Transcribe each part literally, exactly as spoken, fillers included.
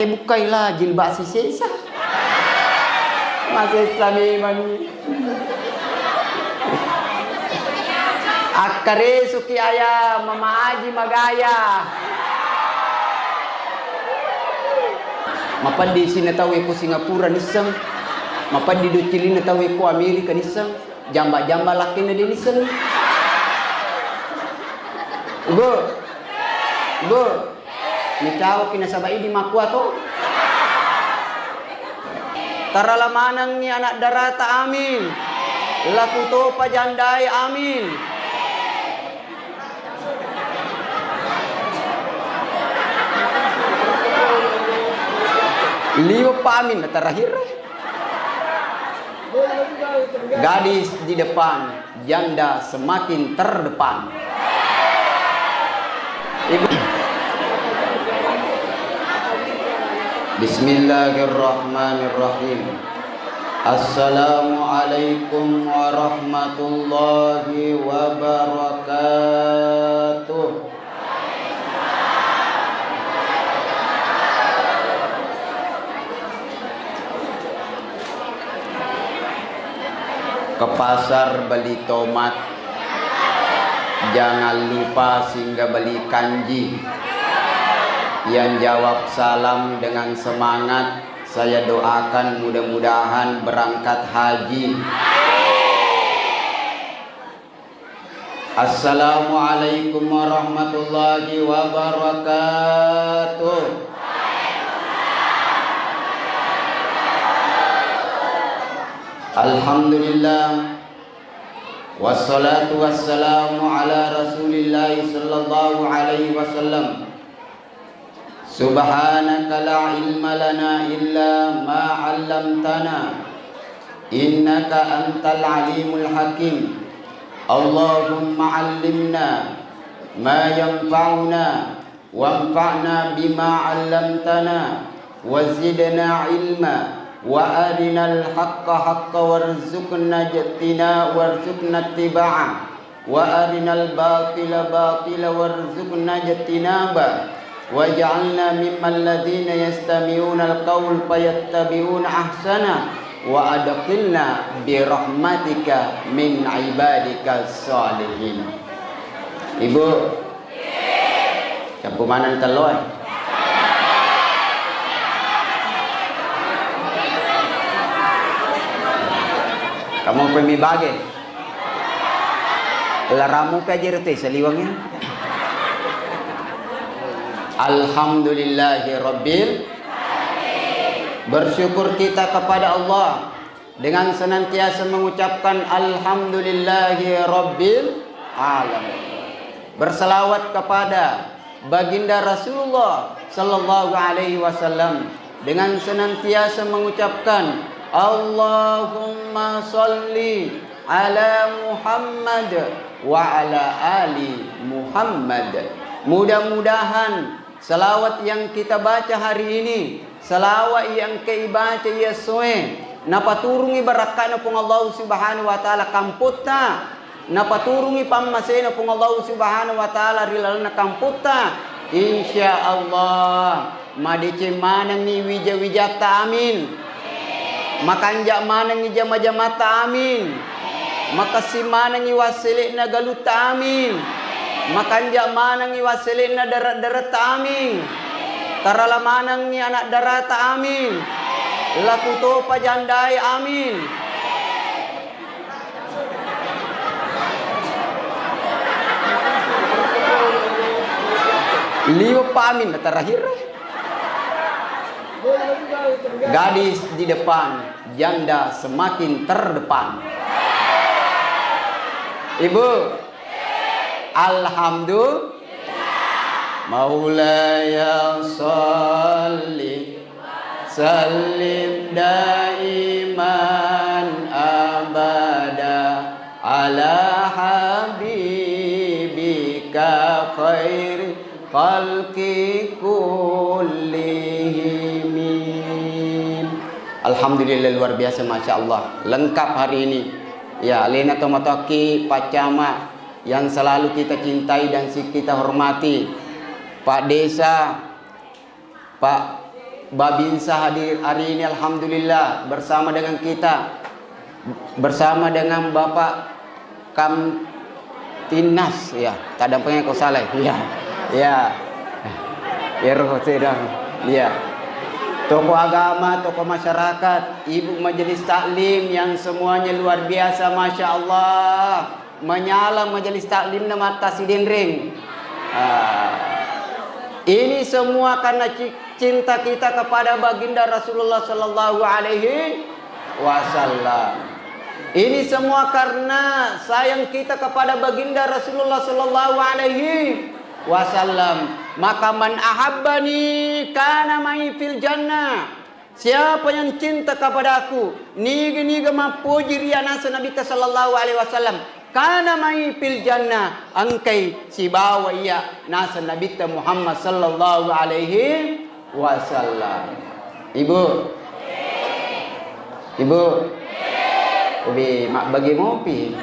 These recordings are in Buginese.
Bukkailah jilbab sisesa. Masessa memang. Akkaresuki aya, Mama Aji magaya. Mapaddi sinna tau e ko Singapura nisseng. Mapaddi doccilinna tau e ko Amerika nisseng. Jamba-jamba lakkenna de nisseng. Bu. Bu. Micawaki nasaba idi makua to. Tarala manengngi anak darata, amin. Laku topa jandae, amin. Liweppa, amin, na terakhir. Gadis di depan, janda semakin terdepan. Ibu. Bismillahirrahmanirrahim. Assalamualaikum warahmatullahi wabarakatuh. Ke pasar beli tomat, jangan lupa singgah beli kanji. Yang jawab salam dengan semangat, saya doakan mudah-mudahan berangkat haji. Assalamualaikum warahmatullahi wabarakatuh. Alhamdulillah. Wassalatu wassalamu ala Rasulillah sallallahu alaihi wasallam. Subhanaka la ilma lana illa ma 'allamtana, innaka antal alimul hakim. Allahumma 'allimna ma yanfa'una, wanfa'na bima 'allamtana, wa zidna ilma, wa arinal haqqa haqqa warzuqna ijtina-, warzuqna ittiba'a. Wa arinal batila batila warzuqna ijtinaba, waj'alna mimmal ladzina yastami'unal qaul fayattabi'una ahsana, wa adkhilna bi rahmatika min ibadika salihin. Ibu, cappu maneng tello e. Kamu pemmi bage. Laramu pe ajero te saliweng ya. Alhamdulillahi rabbil. Bersyukur kita kepada Allah dengan senantiasa mengucapkan alhamdulillahi rabbil alamin. Berselawat kepada Baginda Rasulullah sallallahu alaihi wasallam dengan senantiasa mengucapkan, "Allahumma salli ala Muhammad wa ala ali Muhammad." Mudah-mudahan selawat yang kita baca hari ini, selawat yang engka ibaca iya essoe, napaturungi barakka'na Puang Allah Subhanahu wa Ta'ala kampotta, napaturungi pammasena Puang Allah Subhanahu wa Ta'ala ri lalenna kampotta. Insya Allah, madeceng manengngi wija-wijatta, amin. Makanja manengngi jama-jamatta, amin. Makessing manengngi wassele'na galutta, amin. Makanja manengngi wassele'na dare-daretta, amin. Tarala manengngi anak darata, amin. Laku topa jandae, amin. Liweppa, amin, na terakhir. Gadis di depan, janda semakin terdepan. Ibu, alhamdulillah. Maulaya salli sallim daiman abada ala habibika khairi khalqi kullihimi. Alhamdulillah, luar biasa, Masya Allah, lengkap hari ini. Ya, alena tomatoakki Pak Camat yang selalu kita cintai dan si-, kita hormati, Pak Desa, Pak Babinsa hadir hari ini, alhamdulillah, bersama dengan kita, bersama dengan Bapak Kamtibmas, ya, tadampengnya kok salah, ya, ya, ya, roh tidak, ya, tokoh agama, tokoh masyarakat, ibu majelis taklim yang semuanya luar biasa, masya Allah. Menyala majelis taklimna mattasi denreng. Ah. Ini semua karena ci-, cinta kita kepada baginda Rasulullah sallallahu alaihi wasallam. Ini semua karena sayang kita kepada baginda Rasulullah sallallahu alaihi wasallam. Maka man ahabbani kana mai fil jannah. Siapa yang cinta kepadaku, niga-niga mappoji ri anasa Nabitta sallallahu alaihi wasallam, kana mai fil jannah, engkai sibawa iya nasa Nabitta Muhammad sallallahu alaihi wasallam. Ibu, ibu, ubi mabbagi mopi.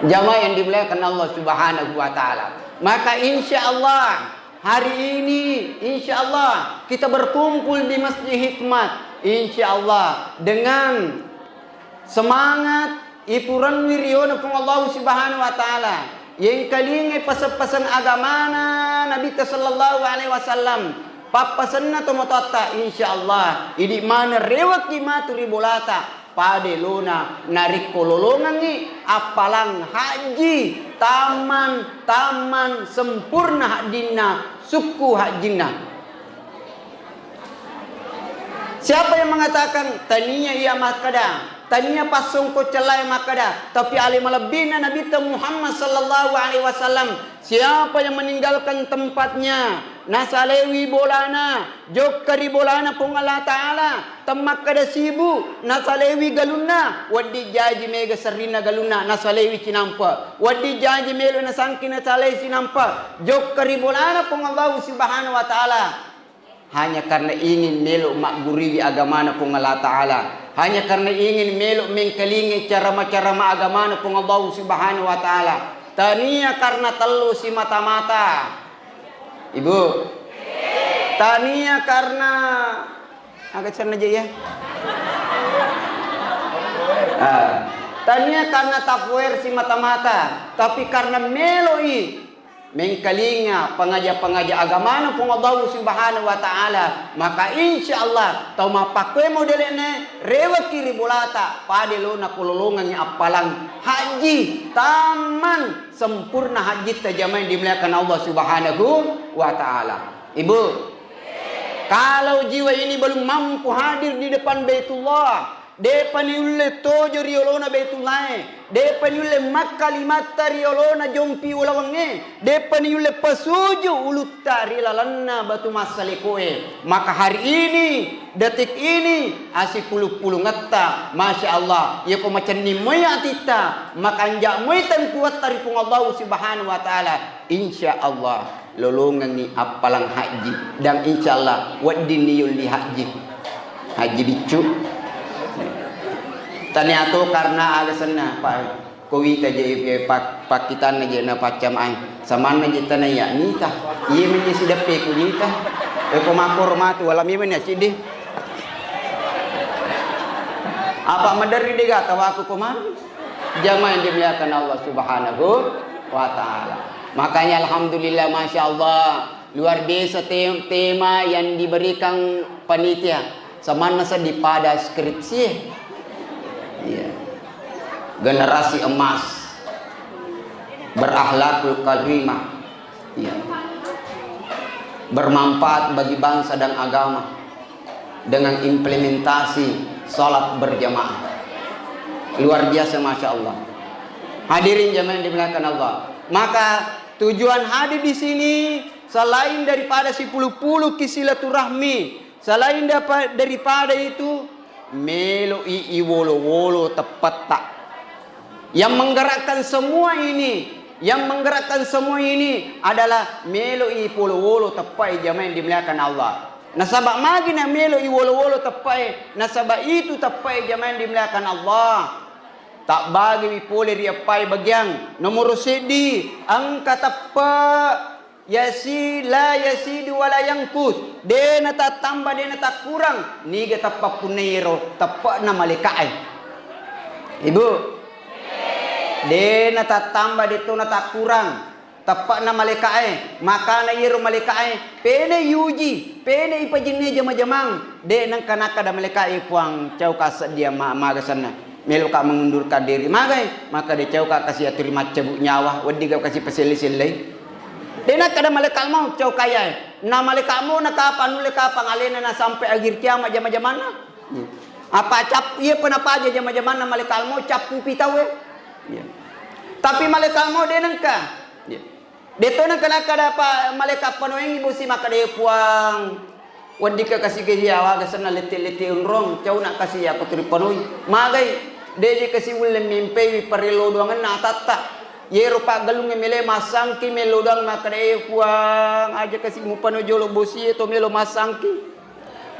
Jamaah yang dimuliakan Allah Subhanahu wa Ta'ala, maka insya Allah hari ini, insya Allah, kita berkumpul di Masjid Hikmat. Insya Allah, dengan semangat ipuranwi riona Puang Allah Subhanahu wa Ta'ala. Yengkalingai pesen-pesen agamana Nabitta sallallahu alaihi wasallam. Pappasenna tomatoatta, insya Allah, idi mana rewaki matu ri bolata. Pada elona narekko lolongengngi appalang hajji, tamman, tamman sempurna hajjinna, sukku hajjinna. Siapa yang mengatakan tania iya makkeda, tania passongko cellae makkeda, tapi ale malebbina Nabitta Muhammad sallallahu alaihi wasallam, siapa yang meninggalkan tempatnya, nasalewi bolana, jokka ri bolana Puang Allah Ta'ala, temmakkeda sibu, nasalewi galunna, wedding jaji mega serrinna galunna, nasalewi cinampe, wedding jaji melo nasangki, nasalai cinampe, jokka ri bolana Puang Allah Subhanahu wa Ta'ala. Hanya karena ingin melo magguriwi agamana Puang Allah Ta'ala, hanya karena ingin melo mengkalingai carama-carama agamana Puang Allah Subhanahu wa Ta'ala. Tania karena tellu simata-mata. Ibu, tania karena aga cenna je ya? Ah, tania karena tapoer simata-mata, tapi karena meloi mengkalinga pengaja-pengaja agamana Puang Allah Subhanahu wa Ta'ala, maka insya Allah tau mappakkue modele'na reweki ri bolata, pada lona kololongengngi appalang haji tamman sempurna hajjitta, jamaah yang dimuliakan Allah Subhanahu wa Ta'ala. Ibu, kalau jiwa ini belum mampu hadir di depan Baitullah, de'pa niulle tojo ri olona Baitullahe, de'pa niulle makkalimatta ri olona jompi ulawengnge, de'pa niulle pasuju ulutta ri lalenna batu massalekoe, maka hari ini, detik ini, asipulung-pulungetta, masya Allah, iyako macenning moi atitta, makanja moi tentuatta ri Puang Allah Subhanahu wa Ta'ala, insya Allah lolongengngi appalang hajji, dan insya Allah weddinni yolli hajji, hajji biccu. Tania to karena aga senna, Pak. Ko wita je, eh, pak-, pakkitanna je na paccamai. Samanna je tanai ya nita. Iye menye sideppe ku nita. Eh, ko makkoro matu, wala memang ya ciddi. Apa maderri dega tawaku ko manu? Jamaah yang dimuliakan Allah Subhanahu wa Ta'ala. Makanya alhamdulillah, masya Allah, luar biasa te-, tema yang diberikan panitia. Samanna seddi pada skripsi. Iya. Generasi emas, berakhlakul karimah. Iya. Bermanfaat bagi bangsa dan agama dengan implementasi salat berjamaah. Luar biasa, masya Allah. Hadirin jamaah yang dimuliakan Allah. Maka tujuan hadir di sini selain daripada sipulung-pulung ki silaturahmi, selain dapa-, daripada itu, melo'i iwolo-wolo teppetta. Yang menggerakkan semua ini, yang menggerakkan semua ini adalah melo'i polo-wolo teppae, jamaah yang dimuliakan Allah. Nasaba magi na melo'i wolo-wolo teppae, nasaba itu teppae, jamaah yang dimuliakan Allah. Tabbagiwi pole ri eppae bagian. Nomoro seddi, engka teppe Yasi-, la yazidu wa la yanqus. De' natattamba, de' natakkurang. Niga tappa punna iyaro teppe'na malaeka'e? Ibu. De' natattamba, de' to natakkurang. Teppe'na malaeka'e, makana iyaro malaeka'e, pene' iuji, pene' ipajenne jama-jamang. De' nengka nakkeda malaeka'e, "Puang, cauka seddi ma-, maga senna. Meloka mengundurkan diri." Magai? Makkeda, "Cauka kasi aturi maccabu nyawa, weddiga kasi paselle-sellei." De' nakkeda malaikat maut, "Cauka iyae." Na malaikat maut na kapang nulle kapang alena na sampai akhir kiamat jama-jamanna. Apa cap-, iya pa napaja jama-jamanna malaikat maut, cappupi tauwe. Iya. Tapi malaikat maut de' nengka. Iya. De' to nengka nakkeda pa malaikat panoengngi bosi makkeda, "Puang, weddikka kasi ke awaga senna lette-lette onrong, cauna kasi ako turi panoi." Magai, de' je kasi ulle mempeiwi parello doangenna atatta. Iyaro paggalungnge mele massangki mello doang makkeda, "Eh, Puang, aja kasi mupanoi jolo bosie to melo massangki."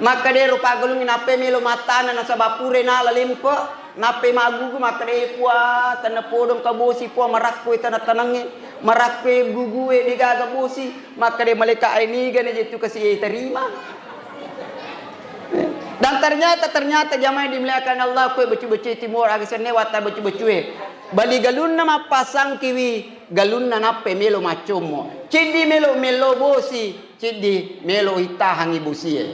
Makkedaro paggalungnge, nappai melo mattana nasaba purai nala lempe, nappai maggugu, makkeda, "Puang, tenna podong ka bosi, Puang, marakkoi tanang-tanangnge, marakkoi gugue, degaga bosi." Makkeda malaika'e, "Nigana je tu kasi tarima?" Dan ternyata, ternyata jamaah yang dimuliakan Allah, kue becu-becu timur aga senne watta becu-becue. Bali galunna mappasangkiwi, galunna nappai melo maccommo. Ciddi melo, melo bosi, ciddi melo ittahangi bosie.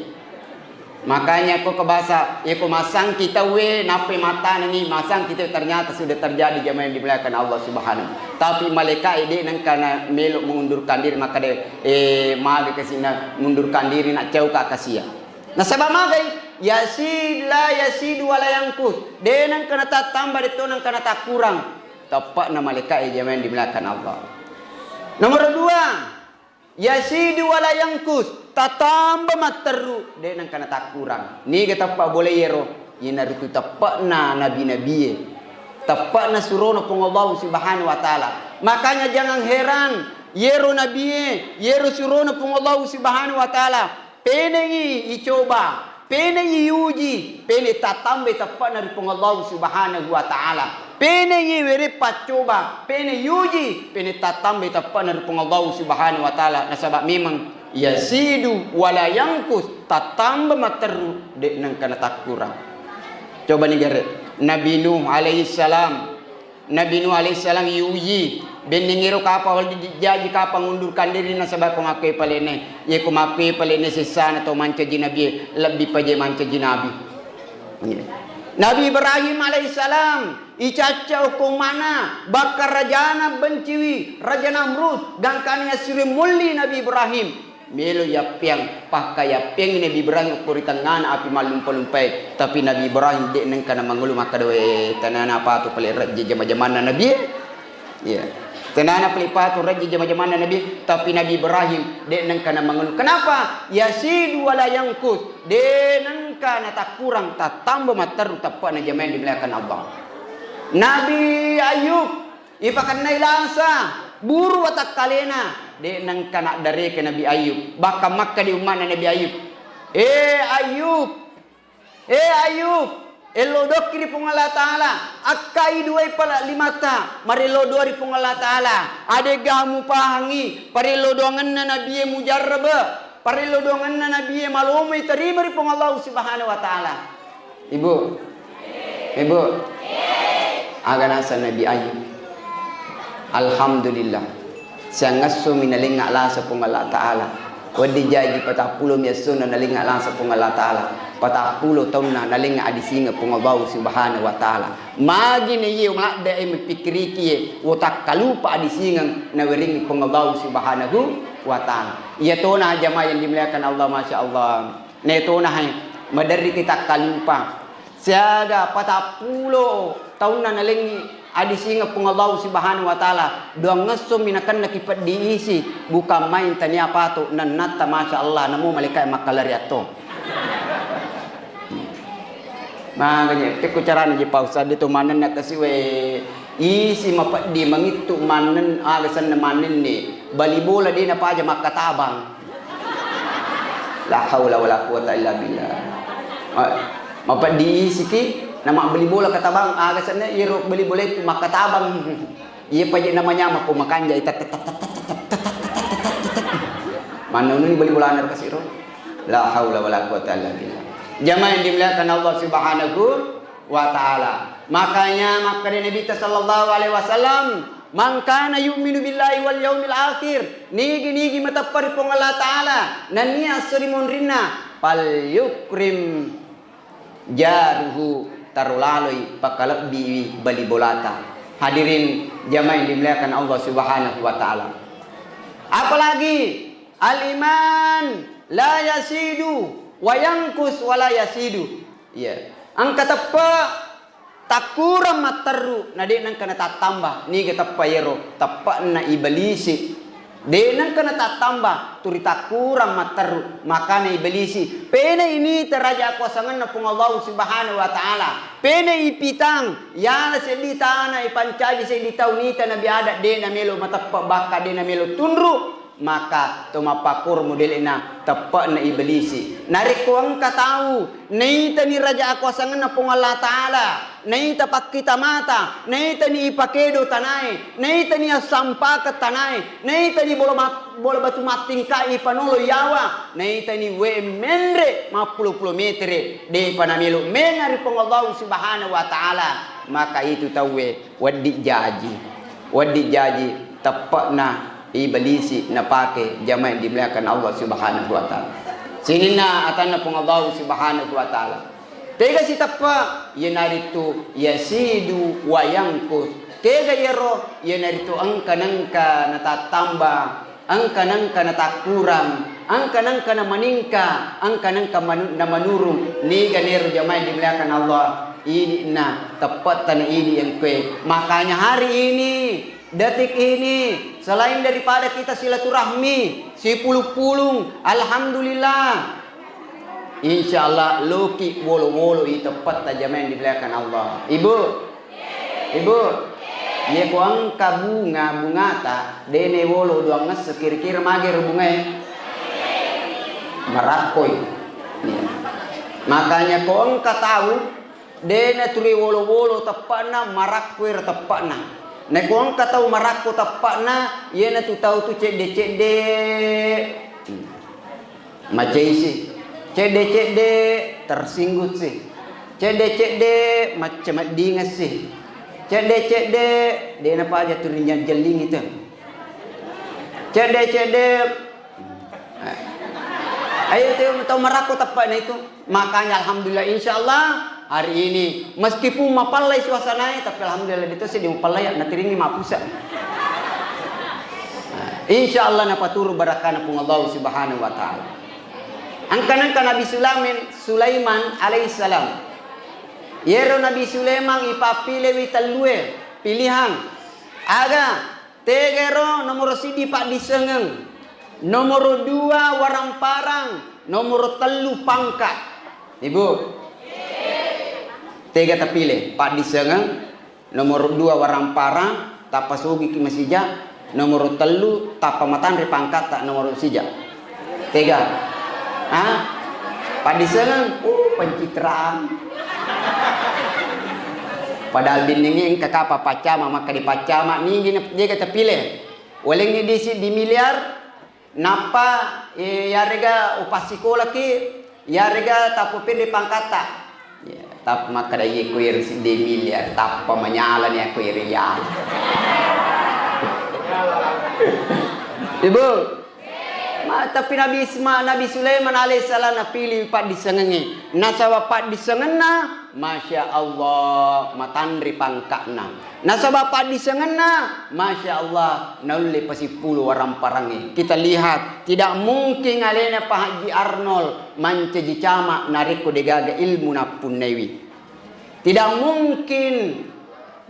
Makanya ko kebasa, yeko masangki tauwe, nappai mattanani, masangki tauwe, ternyata sudah terjadi jamaah yang dimuliakan Allah Subhanahu. Tapi malaika'e de' nengka na melo mengundurkan diri, makkeda, eh, maga kasi na mengundurkan diri, na cauka kasia. Nasaba magai, yasi-, la yazidu wa la yanqus. De' nengka natattamba, de' to nengka natakkurang. Teppe'na malaika'e jamaah yang dimuliakan Allah. Nomor dua, yazidu wa la yanqus, tatamba matteru, de' nengka natakkurang. Niga teppa bola iyaro? Iyanaritu teppe'na nabi-nabie, teppe'na surona Puang Allah Subhanahu wa Ta'ala. Makanya jangan heran, iyaro nabie, iyaro surona Puang Allah Subhanahu wa Ta'ala, penengi icoba, penengi iuji, pene tattambai teppe'na ri Puang Allah Subhanahu wa Ta'ala. Penengi were paccoba, pene iuji, pene tattambai teppe'na ri Puang Allah Subhanahu wa Ta'ala. Nasaba memang yazidu wa la yanqus, tattamba matteru, de' nengka natakkurang. Coba ni gare, Nabi Nuh alaihi salam, Nabi Nuh alaihi salam iuji, bennengngero kapang wali di-, jaji kapang ngundurkan diri nasaba ko makkue palenne. Ye ko makkue palenne sessana to mancaji nabie, lebbi paje mancaji nabi. Iya. Nabi Ibrahim alaihi salam icacca okko mana, bakka rajana benciwi, Raja Namrud, gangkana yassuri mulli Nabi Ibrahim. Melo yappeang, pakka yappeang Nabi Ibrahim okko ri tengngana api mallumpa-lumpae. Tapi Nabi Ibrahim de' nengka namangulu makkeda, "We, tenana patu pale rejje jama-jamanna Nabi." Iya. Tenana pale patu rejje jama-jamanna Nabi, tapi Nabi Ibrahim de' nengka namangulu. Kenapa? Yazidu wa la yanqus. De' nengka natakkurang, tattamba matteru teppe'na jamaah yang dimuliakan Allah. Nabi Ayub ipakennai lasa, buru watakkalena, de' nengka naddareke Nabi Ayub. Bahkan makkeda umma'na Nabi Ayub, "Eh Ayub, eh Ayub, ello dokki ri Puang Allah Ta'ala, akkai duai pala limatta, marello doa ri Puang Allah Ta'ala, adega mupahangi parello doangenna nabie mujarrabe, parello doangenna nabie malomoi tarima ri Puang Allah Subhanahu wa Ta'ala." Ibu, Ibu, aga naseng Nabi Ayub? Alhamdulillah. Siangessomi nalengnga lasa Puang Allah Ta'ala. Wedding jaji patappulo mi essona nalengnga lasa Puang Allah Ta'ala. Patappulo taunna nalengnga adisingeng Puang Allah Subhanahu wa Ta'ala. Magi na iye maladde e mapikkiriki e, wotakkalupa adisingeng nawerengngi Puang Allah Subhanahu wa Ta'ala. Iya tona jamaah yang dimuliakan Allah, masya Allah. Naitona hai, maderriki takkalupa. Siaga patappulo taunna nalengngi adisingeng Puang Allah Subhanahu wa Ta'ala. Doangngessommi nakennaki peddi isi, bukan main tania pato, nannatta masya Allah, namo malaikae makkalariatto. Makanya, pekko carana je Pak Ustaz, de to manenna kasi we. Isi mapeddi mangittu mannen-, aga senna mannenne. Bali bola de napaja makkatabang. La haula wala quwata illa billah. Ma-, mapeddi isiki, na mabbali bola katabang, aga senna iyaro bali bola itu makkatabang. Iya paja namanya mako makanja, ita-, tet-, tet-, tet-, tet-, tet-, tet-, tet-, tet-, tet-, Mannununi bali bolana ro kasiro. La haula wala quwata illa billah. Jamaah yang dimuliakan Allah Subhanahu wa taala. Makanya makkeda Nabi sallallahu alaihi wasallam, "Man kana yu'minu billahi wal yaumil akhir," nigi-nigi mateppa ri Puang Allah Taala, nennia esso ri monrinna, "falyukrim jaruhu," taro laloi pakalebbiwi bali bolata. Hadirin jamaah yang dimuliakan Allah Subhanahu wa taala. Apalagi al-iman la yazidu wa yanqus wa la yazidu. Iya. Engka teppe takkurang matteru, na de' nengka natattamba. Niga teppe yero? Teppe'na Iblisi. De' nengka natattamba, turi takkurang matteru. Makana Iblisi, pena ini teraja akuasangenna Puang Allah Subhanahu wa Ta'ala. Pena ipitang, yala seddi tana, ipancaji seddi tau nita Nabi Adam, de' namelo mateppe bakka, de' namelo tunru. Maka to mappakkoro modele'na teppe'na Iblisi. Narekko engka tau naitani raja akuasangenna Puang Allah Taala, naita pakkita mata, naitani ipakedo tanae, naitani assampakeng tanae, naitani bola mat-, bola batu mattingkai ipanolo yawa, naitani we menre mappulo-pulo metere, de'pa namelo menga ri Puang Allah Subhanahu wa Taala, maka itu tauwe wedding jaji. Wedding jaji teppe'na Iblisi napake, jamaah yang dimuliakan Allah Subhanahu wa Ta'ala. Sininna atanna Puang Allah Subhanahu wa Ta'ala. Tega siteppe', iyanaritu yazidu wa yanqus. Tega iyaro, iyanaritu engka nengka natattamba, engka nengka natakkurang, engka nengka namaningka, engka nengka manu-, namanurung. Niga nero, jamaah yang dimuliakan Allah? Idi'na, teppe'ta na idi engkoe. Makanya hari ini, detik ini, selain daripada kita silaturahmi, sipulung-pulung, alhamdulillah. Insya Allah, loki wolo-wolo i teppe'ta, jamaah yang dimuliakan Allah. Ibu, Ibu, iya ko engka bunga, bungata, de' nawolo doang esso, kira-kira mage ro bungae? Marakkoi. Iya. Makanya ko engka tau, de' naturi wolo-wolo teppe'na, marakkoi ro teppe'na. Na ko engka tau marakko teppe'na, iyanatu tau tu cedde-cedde. Hmm. Macai si. Cedde-cedde tersinggung si. Cedde-cedde maccameddingeng si. Cedde-cedde de' napaja tu rinjang jelling itu. Cedde-cedde, eh. Ayo tu tau marakko teppe'na itu. Makanya alhamdulillah, insya Allah hari ini meskipun mapallai suasanae, tapi alhamdulillah itu sih mapallai ya, natiringi mapusa. Nah, insya Allah napaturu barakkana Puang Allah Subhanahu wa Ta'ala. Engka nengka Nabi Sulaiman, Sulaiman alaihissalam. Yero Nabi Sulaiman ipappilewi tellue pilihan. Aga, tegero nomoro siddi paddissengeng, nomoro dua waramparang, nomoro tellu pangka. Ibu, tega tapile? Paddissengeng, nomoro dua waramparang, tappa sogiki masija, nomoro tellu tappa matanre pangkatta nomoro sija. Tega? Ha? Paddissengeng, uh, pencitraan. Padahal binningi engka kapa paccama, makkeda paccama, nigi na-, jega tapile. Walengngi di siddi miliar, nappa, eh, yarega upasikolaki, yarega tappa pende pangkatta. Ya, tappa makkeda, "Iye, ko iri siddi miliar, tappa manyala ni ako iri ya." Ibu, ma-, tapi Nabi Isma-, Nabi Sulaiman alaihissalam napilih paddissengengnge. Nasaba paddissengenna, masya Allah, matanri pangka'na. Nasaba paddissengenna, masya Allah, naulle pasippulo waramparangnge. Kita lihat, tidak mungkin alena Pak Haji Arnold mancaji camat narekko degaga ilmu nappunnaiwi. Tidak mungkin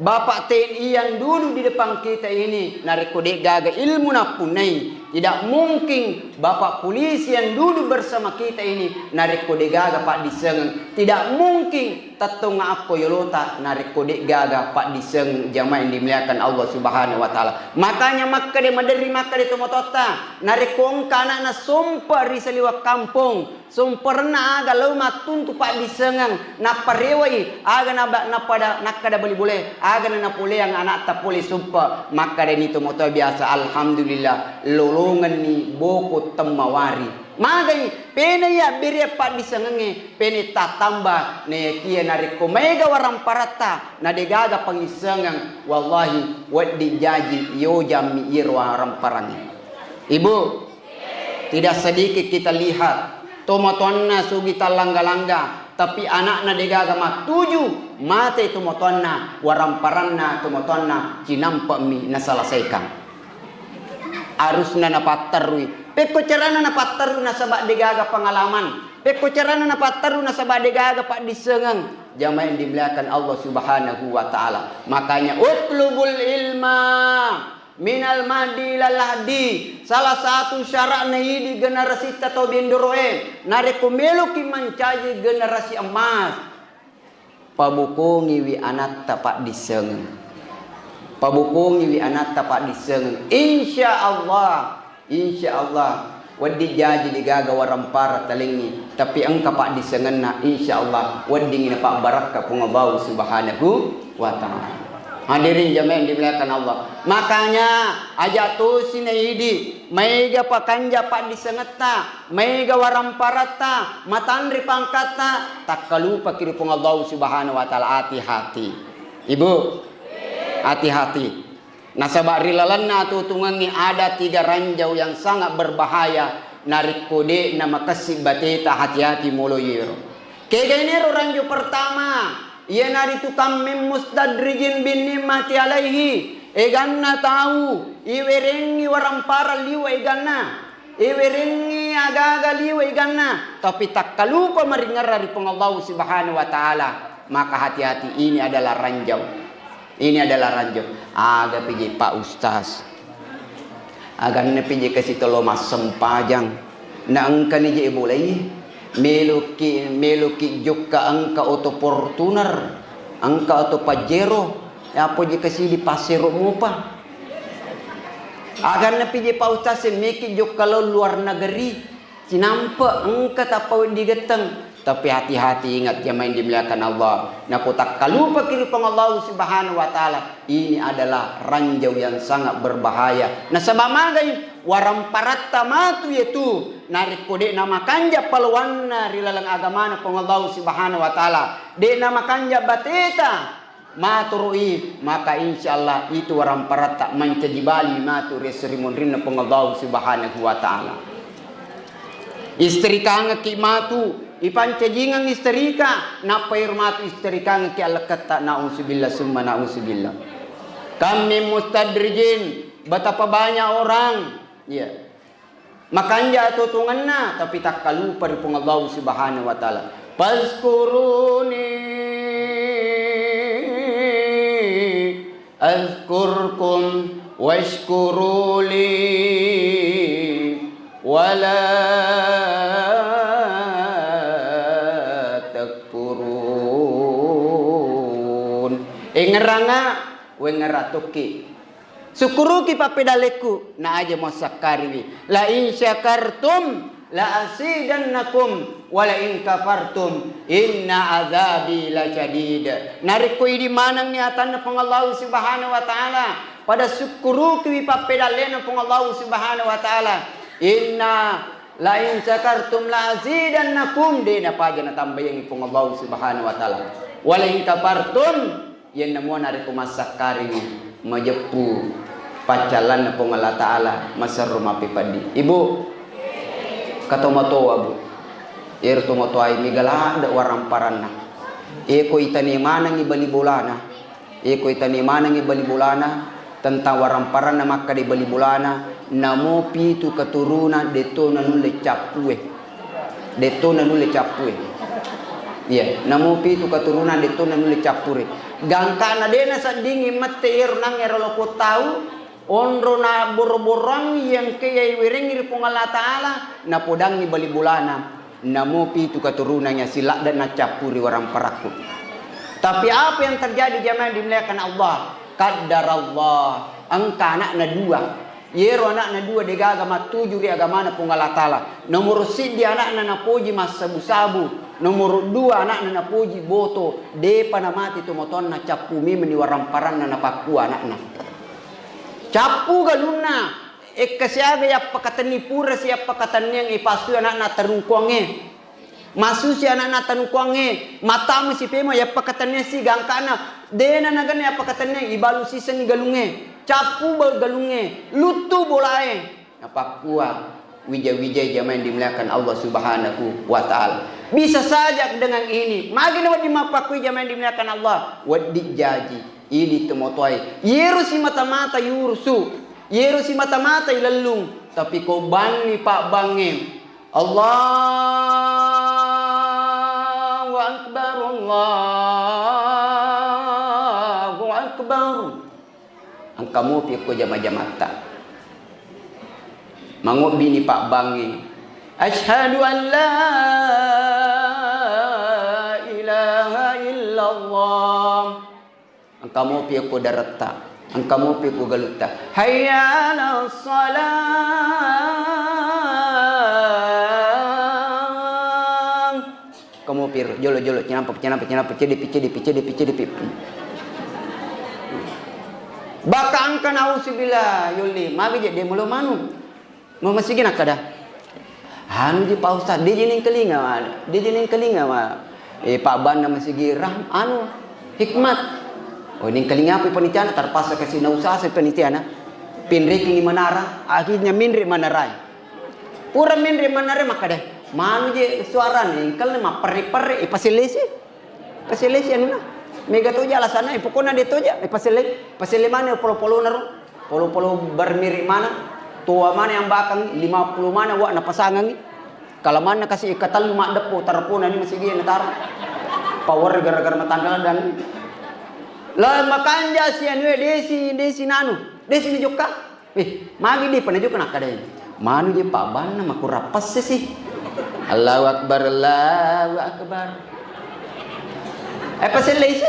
Bapak T N I yang duduk di depan kita ini narekko degaga ilmu nappunnai. Tidak mungkin Bapak polisi yang duduk bersama kita ini narekko degaga paddissengeng. Tidak mungkin tettong akko yolota narekko degaga paddissengeng, jamaah yang dimuliakan Allah Subhanahu wa Ta'ala. Makanya makkeda, maderri makkeda tomatoatta, narekko engka anakna sompa ri saliweng kampong, somperenna aga lao mattuntu paddissengeng, napparewai aga naba-, nappada-, nakkada bali bole, aga na napoleang anakta pole sompa, makkadani tomatoa biasa, alhamdulillah, lolo Tongenni boko temmawari. Magai, pena iya bere paddisengengnge, pena tatamba, nayakia narekko maega waramparatta, na degaga pangisengeng, wallahi, wedding jaji yojammi iyaro waramparangnge. Ibu, tidak sedikit kita lihat, tomatoanna sugi tallangga-langga, tapi anakna degaga mattuju, mate tomatoanna, waramparanna tomatoanna cinampemi naselesaikan. Harusna napatterui. Pekko carana napatterui nasaba degaga pengalaman. Pekko carana napatterui nasaba degaga paddissengeng. Jamaah yang dimuliakan Allah Subhanahu wa Ta'ala. Makanya, utlubul ilma minal mahdi ilal lahdi. Salah satu syaratna idi generasitta tau bendoroe. Narekko meloki mancaji generasi emas, pabokongiwi anatta paddissengeng. Pabokongiwi anatta paddissengeng. Insya Allah, insya Allah, wedding jaji degaga warampara talengngi, tapi engka paddissengenna, insya Allah, weddingngi napabbarakka Puang Allahu Subhanahu wa Ta'ala. Hadirin jamaah yang dimuliakan Allah. Makanya, aja tosi naidi, maega pakanja paddissengetta, maega waramparatta, matanre pangkatta, takkalupaki ri Puang Allahu Subhanahu wa Ta'ala, hati-hati. Ibu, hati-hati. Nasaba ri lalenna atutungengnge ada tiga ranjau yang sangat berbahaya, narekko de namakessing bateta, hati-hati molo yero. Kegainero ranjau pertama, iyanaritu kammeng mustadrijin bin ni'mati alaihi, eganna tau iwerengngi warampara liwe eganna. Iwerengngi aga-aga liwe eganna, tapi takkalupa maringerra ri Puang Allahu Subhanahu wa Ta'ala, maka hati-hati, ini adalah ranjau. Ini adalah ranjau. Aga pije Pak Ustaz? Aganna pije kasi tolo massempajang. Na engkani je bolai. Meloki, meloki jokka engka oto Fortuner, engka oto Pajero. Apa je kasi di pasero mupa? Aganna pije Pak Ustaz, meki jokka lao luar negeri, cinampe engka tappa weddi getteng. Tapi hati-hati, ingat jamaah yang dimuliakan Allah. Nako takkalupaki ri Puang Allah Subhanahu wa Ta'ala, ini adalah ranjau yang sangat berbahaya. Nasaba magai, waramparatta matu yetu, narekko de namakanja paloanna ri laleng agamana Puang Allah Subhanahu wa Ta'ala, de namakanja bateta, matoro'i, maka insya Allah itu waramparatta mancaji bali matu ri esso ri munrinna Puang Allahu Subhanahu wa Ta'ala. Istrikangekki matu, ipancajingeng istrika, nappa iro matu istrikangekki allekketta, nauzubillah summa nauzubillah. Kam min mustadrijin, betapa banyak orang, iya, makanja atutungenna, tapi takkalupa ri Puang Allahu Subhanahu wa Ta'ala. Fazkuruni azkurkum washkuruli wala takfurun. Engngeranga, wengngerang tokki. Sukkuruki pappedallekku, na aja muassakkariwi. La in syakartum la azidannakum wa la in kafartum inna adzabi lasyadid. Narekko idi manengngi atanna Puang Allahu Subhanahu wa Ta'ala, pada sukkurukiwi pappedallena Puang Allahu Subhanahu wa Ta'ala, inna la in syakartum la azidannakum, de napaja natambayangi Puang Allahu Subhanahu wa Ta'ala. Wa la in kafartum, iyanna mua narekko massakkaringi majeppu paccallanna Puang Allah Ta'ala, maserro mappepeddi. Ibu, katomatoa, Bu. Iyaro tomatoae mega ladde waramparanna. Eko itane manengngi bali bolana. Eko itane manengngi bali bolana, tentang waramparanna makkeda bali bolana, namo pitu keturunan detto nanulle cappue. Detto nanulle cappue. Iya, namo pitu keturunan detto nanulle cappure. Gangkana de naseddingi mette ero nang ero loko tau, onro na boro-boroang yang ke yai werengi ri Puang Allah Ta'ala, napodangi bali bolana. Namo pitu keturunannya si ladde naccappuri waramparakku. Tapi apa yang terjadi jamaah yang dimuliakan Allah? Qaddar Allah, engka anakna dua. Yero anakna dua degaga mattuju ri agamana Puang Allah Ta'ala. Nomoro siddi anakna napoji massabu-sabu. Nomoro dua anakna napoji boto. Depa namati tomatoanna, cappu memeni waramparanna napakkua anakna. Cappu galunna. Ekka siaga yappakatenni pura si yappakatenniang ipassu ana'na tarungkuangnge. Massusi ana'na tarungkuangnge, mattama si pemo yappakatenniang si gangkana. Dena naganna yappakatenniang ibalu sisenni galungnge. Cappu ba-, galungnge, luttu bolae. Napakkua wija-wijai jamaah yang dimuliakan Allah Subhanahu wa Ta'ala. Bisa saja dengan ini. Magi na wedding mappakkui jamaah yang dimuliakan Allah? Wedding jaji. Idi tomotoai. Yero si mata-mata yurusu. Yero si mata-mata ilellung. Tapi ko banni pabbangnge. Allahu Akbar, Allahu Akbar. Engka mopi ko jama-jamatta. Mangobbini pabbangnge. Asyhadu an la ilaha illallah. Engka mopi ko daretta. Engka mopi ko galutta. Hayya 'alas shalah. Kamu piro, jolo, jolo, cinampa, cinampa, cinampa, cede, pi, cede, pi, cede, pi, cede, pi. Baka engka nauzubillah, yolli, magi je de mulo manu. Mau masigi nakkada. Anu je Pak Ustaz, de je nengkalinga, ma. De je nengkalinga, ma. Eh, Pak Banna masigi rah, anu, hikmat. Oh, nengkalinga apa panitiana, terpaksa kasih nausaha saya panitiana. Pinreking manara, akhirnya minre manarai. Pura menre mannare makkeda, manu je suarana, engkalna mapperre-perre, ipasellesi. Pasellesi anuna. Mega toja alasanna, eh, pokokna de toja, eh, paselle, paselle mane polo-polona ro. Polo-polo bermerek mana? Toa mana yang bakang lima puluh mana wa napasangangi. Kalamanna kasi ikatellu maddeppo, tarpona ni masigi natara. Power gara-gara matanggal dan la makanja si anue desi, desi nanu, desi ni jokka. Eh, magi de panajuka nakkadai. Manu je pabbanna makurang pesse si. Allahu Akbar, Allahu Akbar. Eh, pasellei si.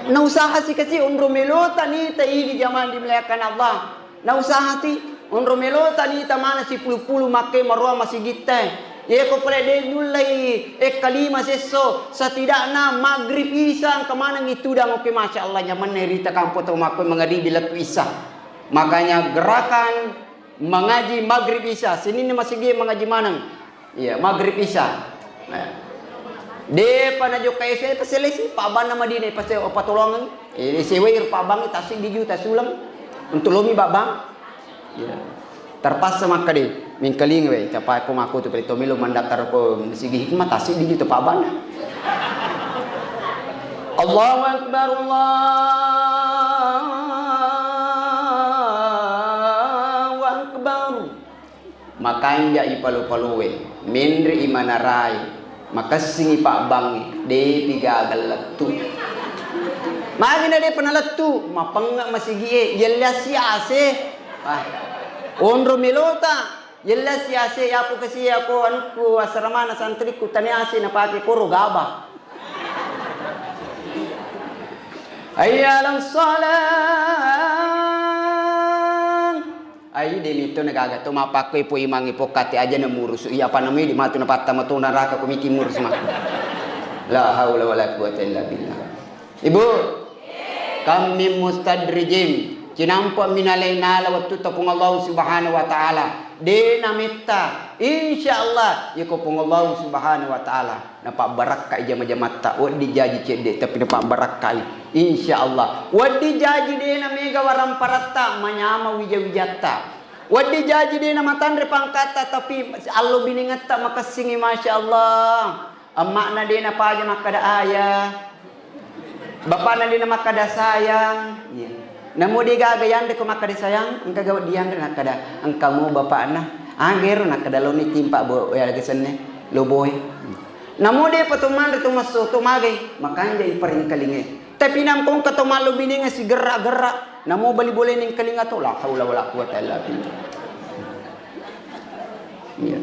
Nausaha si kasi onro melota nita idi jamaah dimuliakan Allah. Nausaha si onro melota nita mana si pulu-pulu makke maroa masigitta. Yeko pole de nullei ekka lima sesso, setidakna maghrib isya engka maneng itudang, oke, masya Allah, nyamanna rita kampo tau makko mangaribi lettu isya. Makanya gerakan mengaji maghrib isya, sininna masigi mengaji maneng. Iya, maghrib isya. Nah. Depa najokka ese paselesi, pabanna Madinah pase patolongeng. Eh, sewai pabangi tassiddi juta suleng untuk lomi babang. Iya. Terpaksa makkade, mengkalinga we, capa ko mako tu pelito melo mandaftar ko masigi hikmah tassiddi juta pabanna. Allahu Akbar, Allahu Akbar. Makanja i palo-paloe, menre i manarai, makessing i pabbangnge, depi gaga lettu. Magi na depa nalettu, mapengnge masigi e, yelle si ase. Ah. Onro melota, yelle si ase, yapo kasi ako anukku asramana santrikku tane ase napake koro gaba. Hayya 'alas shalah. Ai de mito na gaga to mappakkoi po imangi pokkate aja na murusu. Iya apa namui di matu na pattama to naraka ko miki murusu matu. La haula wala quwata illa billah. Ibu, kam min mustadrijin. Cinampa minalai nala wettu tepung Allah Subhanahu wa Ta'ala. De na metta. Insya Allah, iko Puang Allah Subhanahu wa Ta'ala. Napabbarakkai jama-jamatta, wedding jaji cedde, tapi napabbarakkai. Insya Allah. Wedding jaji de na mega waramparatta, manyama wija-wijatta. Wedding jaji de na matanre pangkatta, tapi allo binengetta makessingi, masya Allah. Emma'na de na paja makkada ayah. Bapakna de na makkada sayang. Iya. Namo de gaga yanre ko makkada sayang, engka gawa dianre nakkada, engka mo bapakna. Agero nakkada loni timpa bo, ya, lagi senne, lo boy. Namo de pa to manre to masso to magai, makanja i paringkalinge. Tapi nangko engka to mallo binenga si gerak-gerak, namo bali boleh ningkalinga to, la haula wala quwata illa billah. Iya.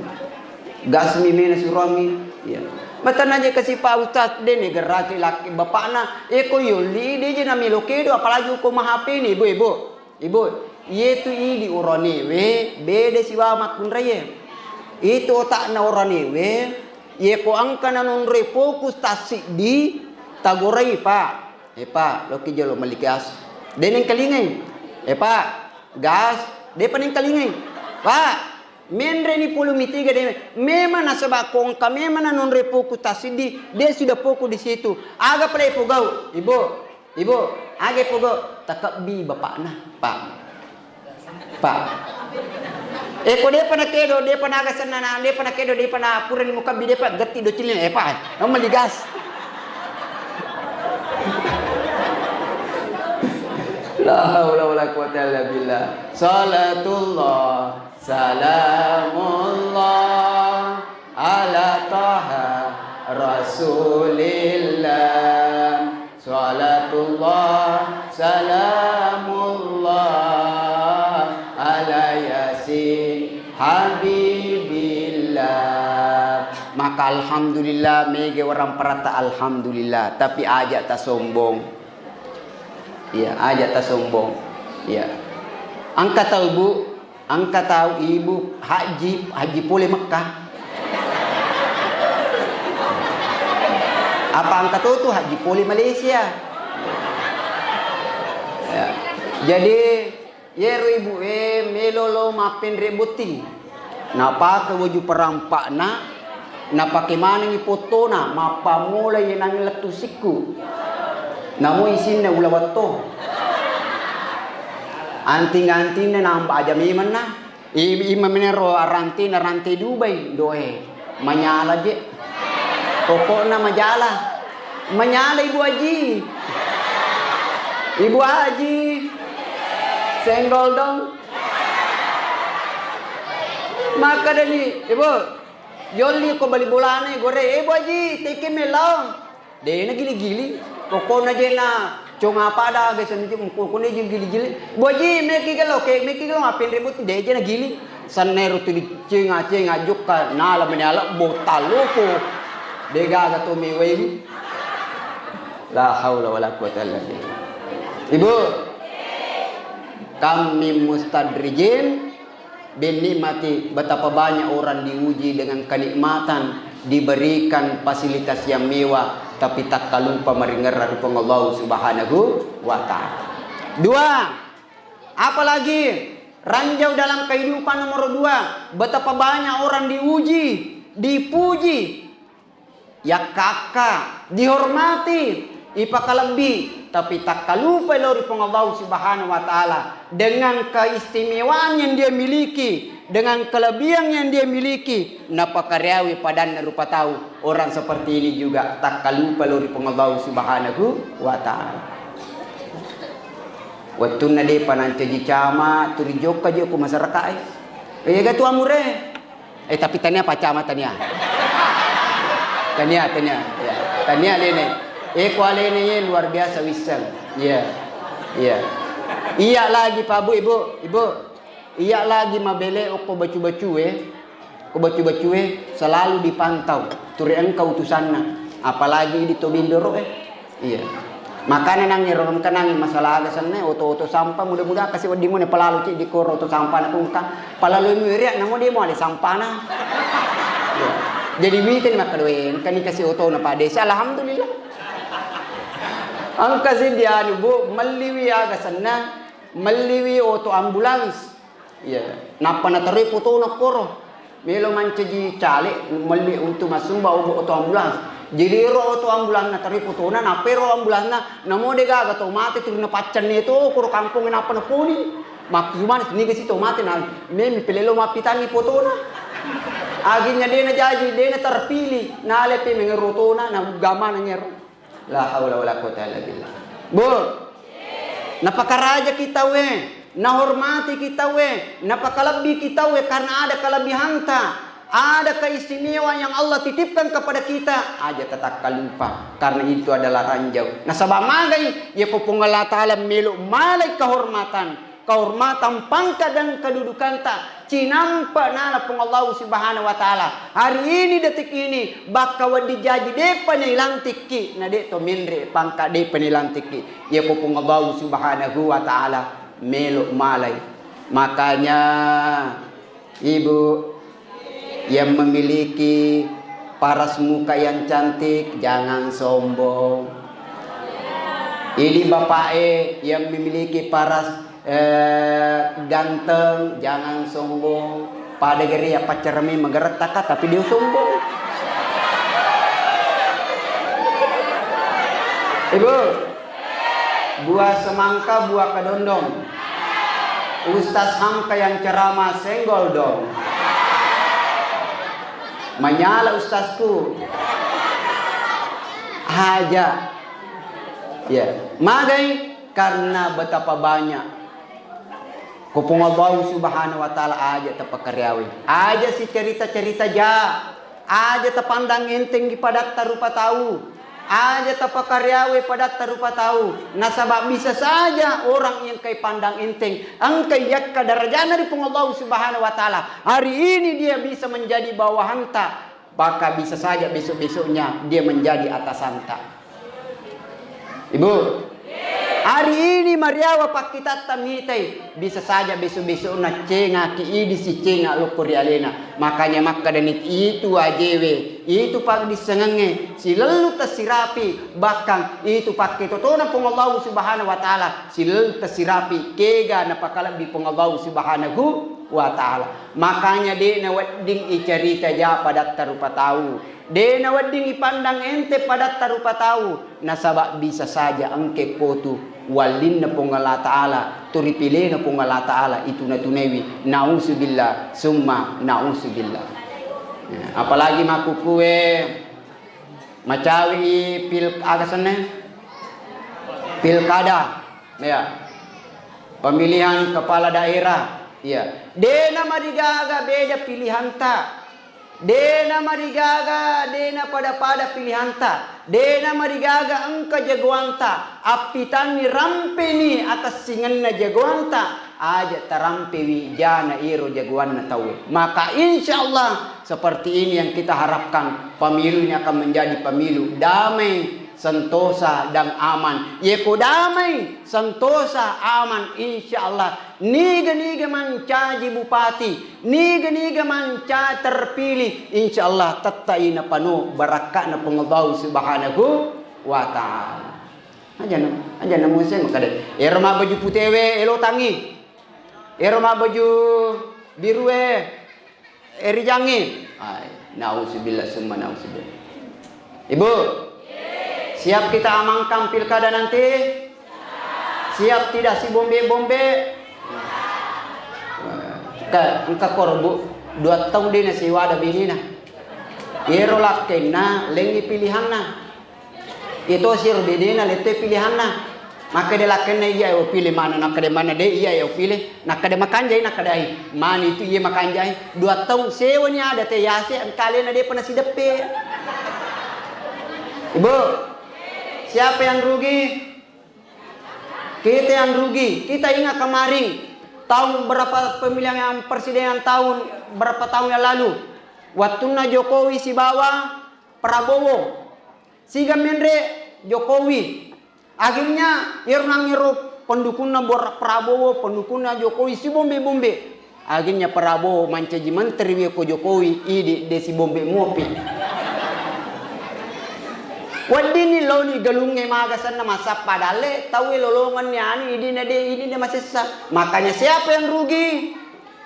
Gasmi mena surangi. Iya. Matanna je kasi Pak Ustaz, de ne gerraki laki bapakna. Eko yolli de je namelo kedo, apalagi ko mahape ni, ibu, ibu. Ibu, yetu idi oranewe, beda siwa makkunraie. Itu otakna oranewe, yeko engka nanonroi fokus tassiddi, tagorai, Pak. Eh, Pak, loki jolo melli gas. Deneng kelingai. Eh, Pak, gas. Depa nengkalingai. Pak, menreni polo mitiga de. Memang nasaba ko engka memang nanonroi poku tassiddi, de sudah poku di situ. Aga pale pogau? Ibu, ibu, aga pogau? Takebbi bapakna, Pak. Pak. Eh, ko depa nakedo, depa naga sennana, depa nakedo, depa na purani mukabbi, depa getti docilin, eh, Pak. Nomor digas. La haula wala quwata illa billah. Salatullah, salamullah, ala taha rasulillah. Salatullah, salamullah, ala yasin habibillah. Maka alhamdulillah, mega warang paratta alhamdulillah. Tapi aja tasombong. Iya, aja tasombong. Iya. Engka tau, Bu, engka tau ibu haji, haji pole Mekah. Apa engka to tu haji pole Malaysia. Ya. Jadi, yero ibu e melo lo mappenre botting. Napake waju perampakna, napake manengi pottona, mappammula yenangnge lettu sikku. Namo isinna ula wetto. Anting-antinna namba aja memenna. I-, imamenero rantina rante Dubai, doe. Manyala je. Pokokna majala. Manyala Ibu Haji. Ibu Haji. Senggol dong. Makkedani, "Ibu, jolli ko bali bolana gore, eh, Bu Haji, teke melo." De nagili-gili. Pokokna je na conga pada ge senju, pokokna je gili-gili. "Bu Haji, meki gelo, ke meki gelo, ngapain ribut?" De je nagili. Sanna ero tu dicenga-cenga jokka, nala meni ala botal loko. De gaga to mewai. La haula wala quwata illa billah. Ibu, kam min mustadrijin bin nikmati, betapa banyak orang diuji dengan kenikmatan, diberikan fasilitas yang mewah, tapi takkalupa maringerra ri Puang Allah Subhanahu wa Ta'ala. Dua, apalagi ranjau dalam kehidupan nomor dua, betapa banyak orang diuji, dipuji, yakka-akka, dihormati, ipakalebbi, tapi takkalupai lao ri Puang Allah Subhanahu wa Ta'ala dengan keistimewaan yang dia miliki, dengan kelebihan yang dia miliki, napakariawi padanna rupa tau. Orang seperti ini juga takkalupa lao ri Puang Allah Subhanahu wa Ta'ala. Wettunna depa nancaji cama, turi jokka je ko masyarakat e. Iya ga tu amure. Eh, tapi tania pacama tania. Tania, tania. Ya. Tania alena. Eh, ko alena ye luar biasa wisseng. Iya. Iya. Iya lagi Pak Bu, Ibu, Ibu. Iya lagi mabele okko bacu-bacu e. Ko bacu-bacu e selalu dipantau. Turi engka utusanna. Apalagi di to bindoro e. Iya. Makanya nangero engka nangi masalah aga senna oto-oto sampah, mudah-mudahan kasi wedding mone pelalu ceddi koro oto sampah na kungka. Palalu mu ria namo demo ale sampana. Iya. Jadi wita ni makkadoe engka ni kasi oto na padesa, alhamdulillah. Engka si dianu Bu, melliwi aga senna, melliwi oto ambulans. Iya. Nappa nataroi fotona koro. Melo mancaji caleg, melli untuk massumba obo-, oto ambulans. Jadi ero oto ambulans nataroi fotona, nappa ero ambulans na, namo de gaga tau mate tuli napaccanne to koro kampong nappa naponi. Maksumana niga si tau mate na, memi pelelo mappitangi fotona. Akhirnya de najaji, de naterpilih, nalepe mengero otona, na gamana ngero. La haula wala quwata illa billah. Bu, napakarajaki tauwe, nahormatiki tauwe, napakalebbiki tauwe karena ada kelebihanta, ada keistimewaan yang Allah titipkan kepada kita, aja tatakkalupa karena itu adalah ranjau. Nasaba magai, yako Puang Allah Ta'ala melo malai kehormatan, kehormatan pangkat dan kedudukanta cinampa nala Puang Allah Subhanahu wa Ta'ala. Hari ini, detik ini, bakka wedding jaji depa nailantikki, na de to menre pangkat depa nailantikki. Yako Puang Allah Subhanahu wa Ta'ala melo malai. Makanya, Ibu, yang memiliki paras muka yang cantik, jangan sombong. Ini bapak e yang memiliki paras Eh, ganteng, jangan sombong. Pada geri ya pacarmi magerettaka, tapi dia sombong. Ibu, buah semangka, buah kedondong. Ustaz Hamka yang ceramah, senggol dong. Menyala ustazku. Haja. Ya, magai karena betapa banyak. Ko Puang Allahu Subhanahu wa Ta'ala aja tapakariawe. Aja si cerita-cerita ja. Aja tapandang enteng ri padatta rupa tau. Aja tapakariawe padatta rupa tau. Nasaba bisa saja orang yang kai pandang enteng, engkai yakka darajana ri Puang Allahu Subhanahu wa Ta'ala. Hari ini dia bisa menjadi bawahanta. Maka bisa saja besok-besoknya dia menjadi atasanta. Ibu, hari ini mariawa pakkitatta mitai, bisa saja besok-besokna cengaki idi si cenga lokko ri alena. Makanya makkedani itu ajewe, itu paddissengengnge, silellu tessirapi, bahkan itu pakketotona Puang Allahu Subhanahu wa Ta'ala, silellu tessirapi, kega napakalebbi Puang Allahu Subhanahu wa Ta'ala. Makanya de' nawedding icarita ja padatta rupa tau. De' nawedding ipandang ente padatta rupa tau. Nasaba bisa saja engke kotu wallinna Puang Allah Ta'ala, tu ripilena Puang Allah Ta'ala, ituna-tunaiwi. Nauzubillah, summa nauzubillah. Ya, apalagi makkukue macawi pil-, aga senna? Pilkada. Ya. Pemilihan kepala daerah. Iya. De' namarigaga beda pilihanta. De' namarigaga, de' napada-pada pilihanta. De' namarigaga engka jagoanta. Appitanni rampeni atassingenna jagoanta. Aja tarampewi jana ero jagoanna tauwe. Maka insya Allah seperti ini yang kita harapkan. Pemilu ini akan menjadi pemilu damai, sentosa, dan aman. Yeko damai, sentosa, aman, insya Allah. Niga-niga mancaji bupati, niga-niga manca terpilih, insya Allah tettai napano barakka'na Puang Allahu Subhanahu wa Ta'ala. Aja na, aja na museng makkeda, ero mabbaju putewe, elo tangi. Ero mabbaju birue, Erijangi. Ai, nauzubillah summa nauzubillah. Ibu, siap kita amankan pilkada nanti? Siap tidak si bombe-bombe? Engka, engka koro, Bu, dua taung de' nasiwada binina. Iyero lakkenna lengngi pilihanna. Iyatosi ro bedena lettu pilihanna. Makkeda lakkenna iya e upile mana, nakkeda mana de' iya e upile. Nakkeda makanjai, nakkedai. Mani itu iya makanjai. Dua taung sewani ada te yase engka alena de'pa nasideppe. Ibu, siapa yang rugi? Kita yang rugi. Kita ingat kemarin tahun berapa pemilihan presiden yang tahun berapa tahun yang lalu? Wattunna Jokowi sibawa Prabowo. Siga menre Jokowi. Akhirnya, iyaro nangngero pendukunna Bor-, Prabowo, pendukunna Jokowi, sibombe-bombe. Akhirnya Prabowo mancaji menteri wi ko Jokowi, idi de sibombe mopi. Weddinni laoni galungnge maga senna massappa dalle, tauwe lolongenni anu, idina de, idina masessa. Makanya siapa yang rugi?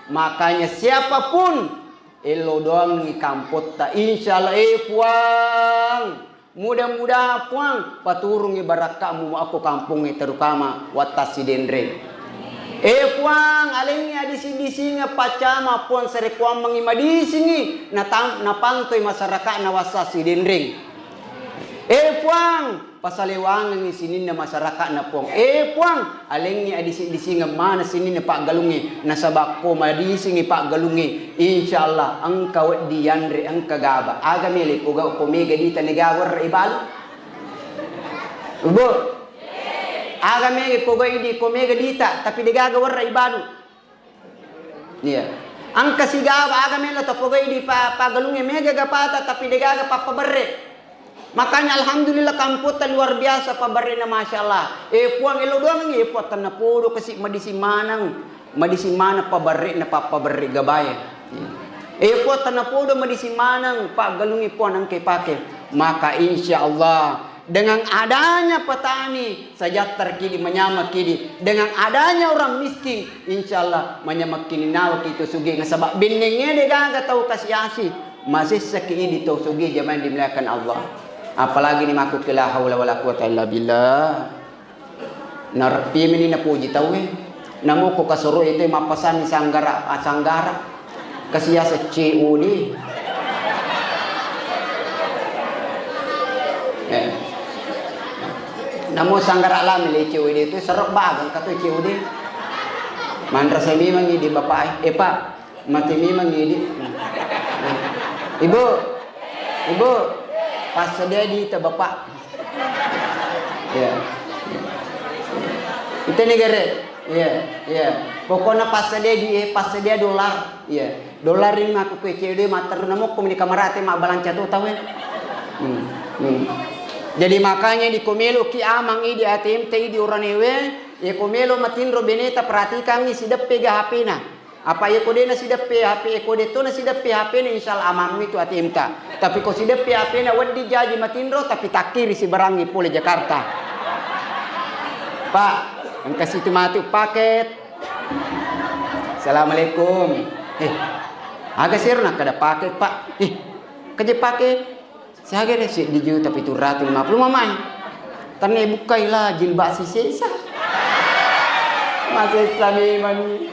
Makanya siapapun Elo doangngi kampotta. Insya Allah, eh Puang, mudah-mudahan Puang paturungi barakkamu akko kampongnge, terutama watta Sidenreng. Eh Puang, alengngi adising-disingeng paccama Puang sarekkuammengngi madisingngi natam-, napantoi masyarakatna watta Sidenreng. Eh Puang, pasalewangengngi sininna masyarakatna Puang. Eh Puang, alengngi adising-disingeng maneng sininna paggalungnge, nasaba ko madisingngi paggalungnge, insya Allah engka wedding yanre, engka gaba. Aga mele pogau ko mega dita nega werra ibalu? Bu, aga mele pogau idi ko mega dita tapi degaga werra ibalu? Iya. Engka sigaba aga melo tapogau di pa-, paggalungnge, mega gapata tapi degaga pappaberre. Makanya alhamdulillah kampotta luar biasa paberrena, masyaallah. Eh Puang, elo doangngi, eh Puang, tennapodo kasi madising maneng, madising maneng paberrena, pappaberre gabae. Iya. Eh Puang, tennapodo madising maneng paggalungnge Puang nangke pake. Maka insya Allah Dengan adanya petani, sejahtera kidi, manyameng kidi. Dengan adanya orang miskin, insya Allah manyameng kini nawa ki to suge. Nasaba bennengnge de gaga tau kasi-asi, masessa ki idi to suge, jamaah dimuliakan Allah. Apalagi ni makku ke la haula wala quwata illa billah. Nareppi meni napuji tauwe. Namo ko kasoro itu mappasanni sanggara, ah, sanggara. Kasi yaseng C O D. Eh. Namo sanggara lami le C O D itu serep bageng kato C O D. Manrasa memang di bapak, eh, Pak, mati memang ini. Ibu, Ibu, passedia di ta bapak. Iya. Itu nih gere. Iya, iya. Pokoknya passedia di, eh, passedia dolar. Iya. Dolar ini aku kue cewek dia mater namo ko di kamarate ma balance tu tahu ya. Hmm. Hmm. Jadi makanya di komelo ki amang idi A T M te idi oranewe, ya komelo matinro beneta perhatikan ni sideppe ga H P na. Apa iya ko de nasideppe H P, ko de to nasideppe H P na, insya Allah amammu itu A T M ta. Tapi ko sideppe H P na wedding jaji matinro, tapi takkiri sibarangi pole Jakarta. Pak, engka situ mati paket. Assalamualaikum. Eh, aga sero nakkada paket, Pak? Eh, kaje paket? Siaga de seddi juta pitu ratu lima puluh mamai. Tanne bukkai la jilbab sisesa. Masessa memang.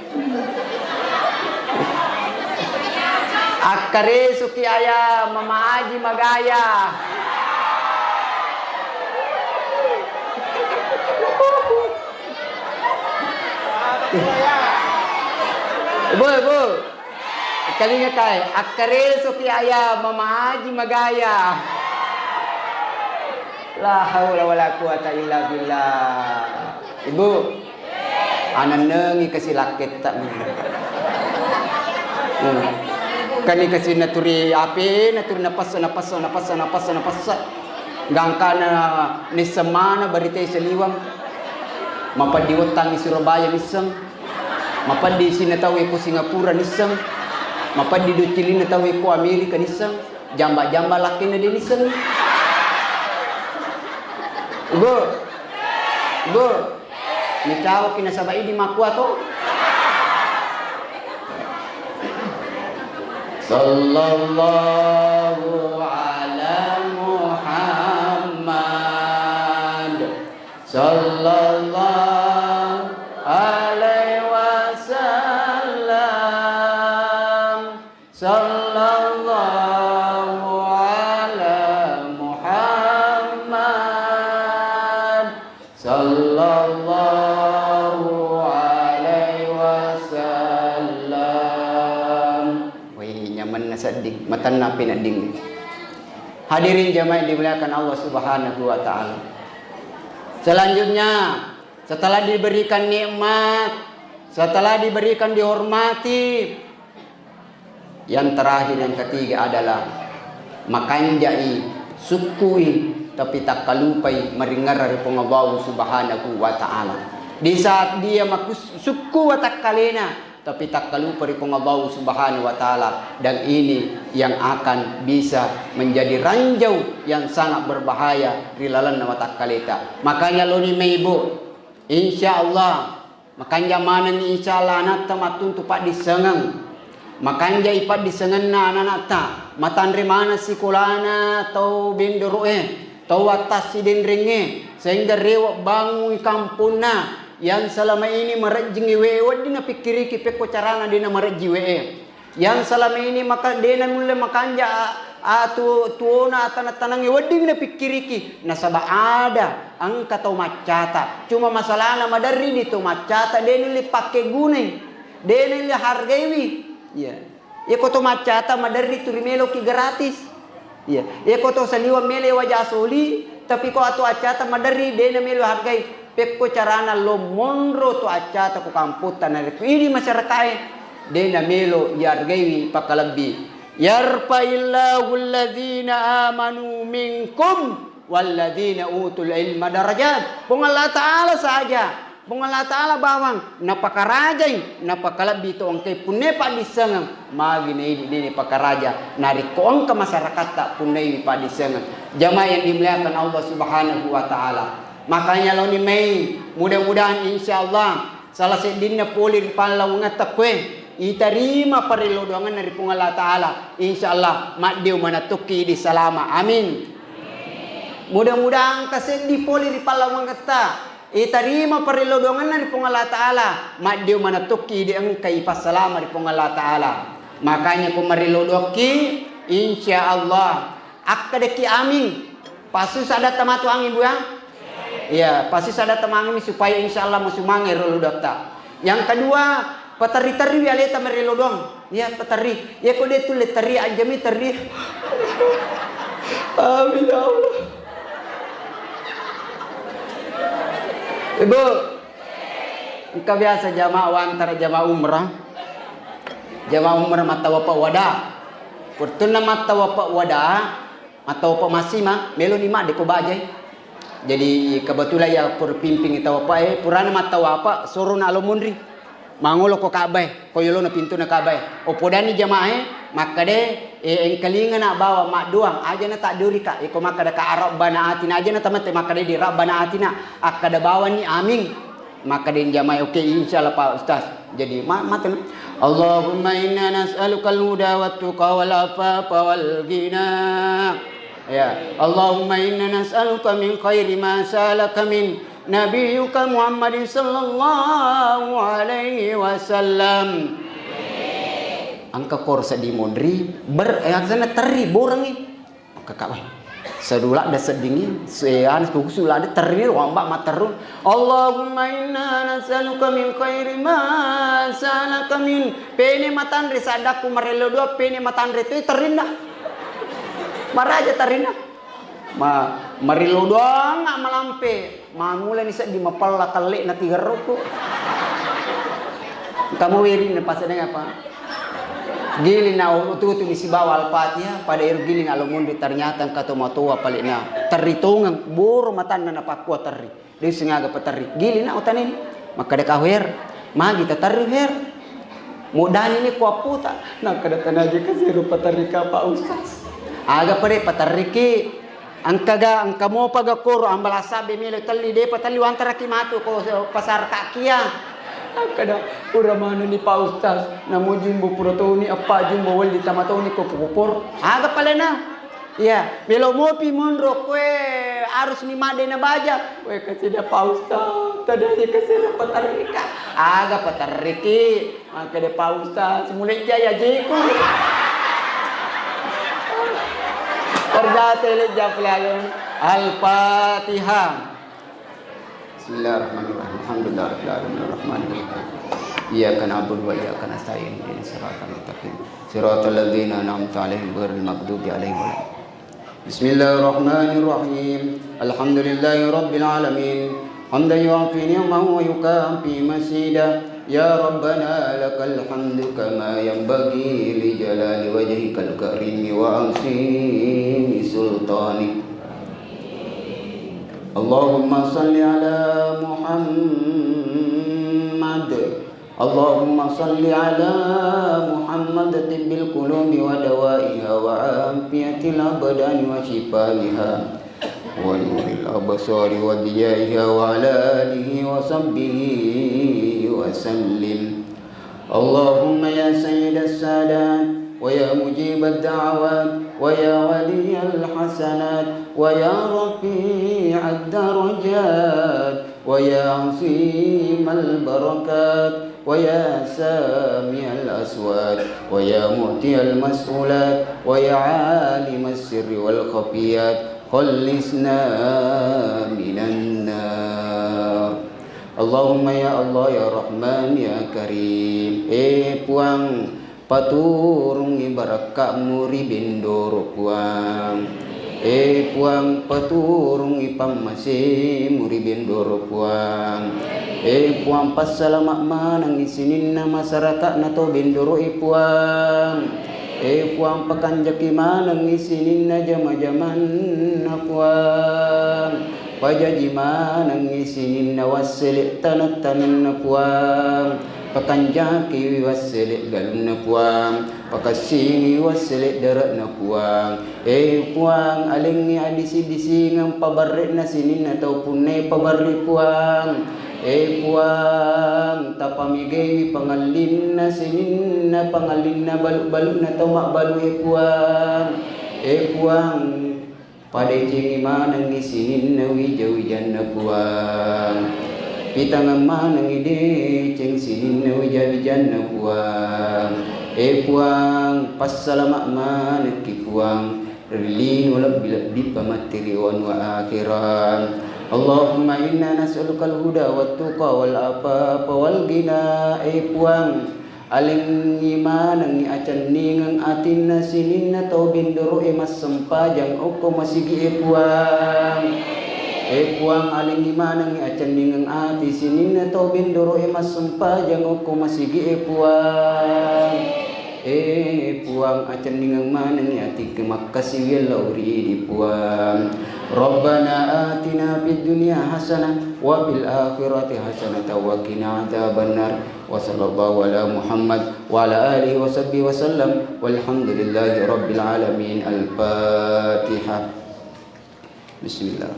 Akkaresuki aya mama aji magaya. Ibu, ibu. Kalinga kae, akkaresoki aya mama aji magaya. La haula wala quwata illa billah. Ibu, anennengi kasi lakketta. Hmm. Kani kasi naturi ape, naturi napassa, napassa, napassa, napassa, napassa. Gangkana nisseng mana barita saliwang. Mapaddi wettangi Surabaya nisseng. Mapaddi isinna tau ko Singapura nisseng. Mapaddi doccilinna tau ko Amerika nisseng. Jamba-jamba lakkenna de nisseng. Ibu. Ibu. Micawaki nasaba idi makkuato. Sallallahu ala Muhammad. Sallallahu alaihi wasallam. Sallallahu ala Muhammad. Sallallahu alaihi wasallam. Wih, nyamenna sedding, matanna penedding. Hadirin jamaah yang dimuliakan Allah Subhanahu wa Ta'ala. Selanjutnya, setelah diberikan nikmat, setelah diberikan dihormati, yang terakhir, yang ketiga adalah makanjai, sukkui, tapi takkalupai maringerra ri Puang Allah Subhanahu wa Ta'ala. Di saat dia makus-, sukku watakkalena, tapi takkalupa ri Puang Allah Subhanahu wa Ta'ala, dan ini yang akan bisa menjadi ranjau yang sangat berbahaya ri lalenna watakkaleta. Makanya loni maibu, insya Allah, makanja manengngi insya Allah anatta mattuntu paddissengeng. Makanjai paddissengenna ananatta, matanre maneng sikolana tau bendoro'e, tau wattassidenrengnge, sehingga rewe' bangungngi kamponna yang selama ini marejjingngi we'e, wedding napikkiriki pekko carana de' namarejji we'e. Yang selama ini maka de' namulle makanja a-, atu-, tuona tanang-tanangnge wedding napikkiriki, nasaba ada engka tau maccata. Cuma masalahna maderri di tau maccata de' nulle pakkegunai, de' nulle hargaiwi. Iya. Iya ko to maccata maderri tu rimeloki gratis. Iya. Iya ko to saliweng mele waja soli, tapi ko atu accata maderri de' namelo hargai. Pekko carana lo monro to accata ko kampotta narekko idi masyarakae de' namelo ihargaiwi pakalebbi. Yarfa'illahu alladzina amanu minkum walladzina utul ilma darajat. Puang Allah Ta'ala saja Puang Allah Ta'ala bawang napakarajai, napakalebbi to engkai punnai paddissengeng, magi naidi dene pakaraja narekko engka masyarakatta punnaiwi paddissengeng. Jamaah yang dimuliakan Allah Subhanahu wa Ta'ala, makanya laoni mai, mudah-mudahan insyaallah salah seddinna pole ri pallawangetta koe itarima parello doangenna ri Puang Allah Ta'ala, insyaallah maddeu manattukki idi salama. Amin. Mudah-mudahan engka seddi pole ri pallawangetta itarima parello doangenna ri Puang Allah Ta'ala, maddeu manattukki idi engka ipassalama ri Puang Allah Ta'ala. Makanya ko marello doakki, insyaallah akkadaki amin. Pasusa adatta matu angin, Bu, ya? Iya, pasusa adatta mangin supaya insyaallah masumangeng ro ludatta. Yang kedua, paterri-terriwi aleta marello doang. Iya, paterri. Iya, ko de tulle terri, ajami terri. Amin ya Allah. Ibu, engka biasa jamaah wantara jamaah umrah. Jamaah umrah mattawapa wada. Purtunna mattawapa wada, mattawapa massima, meloni madde ko bajai. Jadi kebetulan ya pur pimping tawapae, purana mattawapa, sorona alo munri. Mangolo ko Ka'bae, ko yolona pintuna Ka'bae. Opodani jamae, makkade, e, engkalingana bawa maddoang, aja na taddurika. Iko makkada ka Rabbana atina, aja na tamate makkada di Rabbana atina. Akkada bawanni amin. Makkadeng jamae, oke, insyaallah Pak Ustaz. Jadi, ma-, maten. Allahumma inna nas'alukal huda wat tuqa wal afafa wal ghina. Ya, Allahumma inna nas'aluka min khairi ma salaka min nabiyyuka Muhammadin sallallahu alaihi wasallam. Engka korsa di monri, ber-, eh, aksana terri, borangi. Kaka, weh. Sedu ladde seddingi, se-, anu, kuku su ladde terri, wamba matteru. Allahumma inna nas'aluka min khairi ma salaka min. Pene matanre saddakku marello dua, pene matanre tu terrinna. Maraja terrinna. Ma-, marello doang malampe. Mamulani seddi mapella kelle'na tigerrokku. Engka mo werinna paseneng apa? Giling na ututu ni sibawa Al-Fatihah, pada ero giling alo munri ternyata engka to matoa pale'na terri tongeng, boro matanna napakkua terri. De sengaga paterri. Giling na utaneni. Makkada ka Her, magi taterri Her? Modani ni kuapputa. Nakkada tanaja kasero paterri ka Pak Ustaz. Aga pade paterriki. Engkaga, engka mopaga koro ambala sabbe melo telli, depa telli wantaraki matu ko pasar kakia. Akkada, pura manenni Pak Ustaz, namo jumbo pura toni, eppa jumbo welli tama toni ko pupur. Aga palena? Iya, melo mopi monro koe harus ni madde na baja. Koe kasida Pak Ustaz, tadi aja kasida paterrika. Aga paterriki? Makkeda Pak Ustaz, mulai jaya jeko. Ternyata lejja pelalu. Al-Fatihah. Bismillahirrahmanirrahim. Alhamdulillahirabbil alamin. Arrahmanirrahim. Iyyaka na'budu wa iyyaka nasta'in. Ihdinas siratal mustaqim. Siratal ladzina an'amta 'alaihim ghairil maghdubi 'alaihim waladdallin. Bismillahirrahmanirrahim. Alhamdulillahi rabbil alamin. Hamdan yuwafi ni'amahu wa yukafi masidah. Ya Rabbana lakal hamdu kama yanbaghi li jalali wajhikal karimi wa azimi sultanik. Allahumma salli ala Muhammad. Allahumma salli ala Muhammad tibbil qulubi wa dawaiha wa afiyatil abdani wa shifaiha wa nuril absari wa diyaiha wa ala alihi wa sahbihi wa sallim. Allahumma ya sayyidas sadat wa ya mujibad da'awat wa ya waliyal hasanat wa ya rafi'ad darajat ويا عظيم البركات ويا سامع الأصوات ويا معطي المسؤولات ويا عالم السر والخفيات خلصنا من النار. اللهم يا الله يا رحمن يا كريم. Eh Puang, paturungngi barakka'mu ri Bendoro, Puang. Eh, Puang, paturungngi pammasemu ri Bendoro, Puang. Eh, Puang, passalama' manengngi sininna masaraka'na to Bendoro'e, Puang. Eh, Puang, pakanjaki manengngi sininna jama-jamanna, Puang. Pajaji manengngi sininna wassele taneng-tanenna Puang, pakanjakiwi wassele galunna Puang, pakassingi wassele dere'na Puang. E Puang, alengngi adisi-disingeng pabarre'na sininna tau punnae pabarri Puang. E Puang, tapamegaiwi pangellinna sininna pangellinna balu-baluna tau mabbalu e Puang. E Puang, Padecengi manengngi sininna wija-wijanna Puang. Pitangeng manengngi deceng sininna wija-wijanna Puang. E Puang, passalama manekki Puang ri lino lebbi-lebbi pamatti ri wanua akhirang. Allahumma inna nas'alukal huda wat tuqa wal afafa wal ghina. E Puang, Alengngi manengngi acenningeng atinna sininna tau bendoro'e massempajang okko masigi'e Puang. E Puang, alengngi manengngi acenningeng ati sininna tau bendoro'e massempajang okko masigi'e Puang. E Puang, acenningeng manengngi atikku makkasiwiang lao ri idi Puang. Rabbana atina fid dunya hasanah wa fil akhirati hasanah wa qina adzabannar. Wa sallallahu ala Muhammad wa ala alihi wa sahbihi wa sallam. Walhamdulillahi rabbil alamin. Al-Fatihah. Bismillah.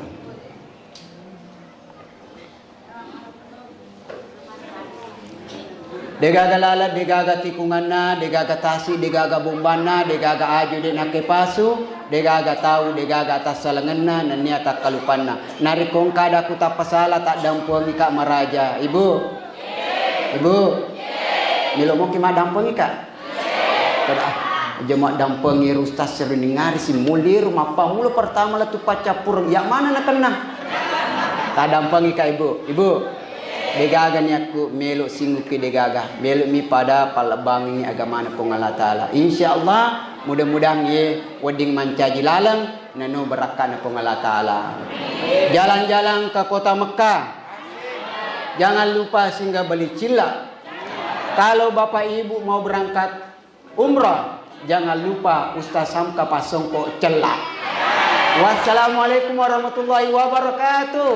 Degaga laleng, degaga tikunganna, degaga tasi, degaga bombanna, degaga aju de nakkepasu, degaga tau, degaga tassalengenna nennia takkalupanna. Narekko engka ada ku tappasala, taddampengika maraja. Ibu, Ibu, melo moki maddampengika? Kada, ah, aja maddampengi ero Ustaz, sering ngari si muliru mappammula pertama lettu paccappureng. Ya mana nakenna? Taddampengika, Ibu. Ibu, degaga niakku melo singupi degaga. Melo mi pada pallebbangi agamana Puang Allah Ta'ala. Insya Allah, mudah-mudahan ye wedding mancaji laleng. Nano barakkana Puang Allah Ta'ala. Jalan-jalan ke kota Mekah. Jangan lupa singgah beli cilla. Kalau Bapak Ibu mau berangkat umrah, jangan lupa Ustaz Hamka passongko cella. Wassalamualaikum warahmatullahi wabarakatuh.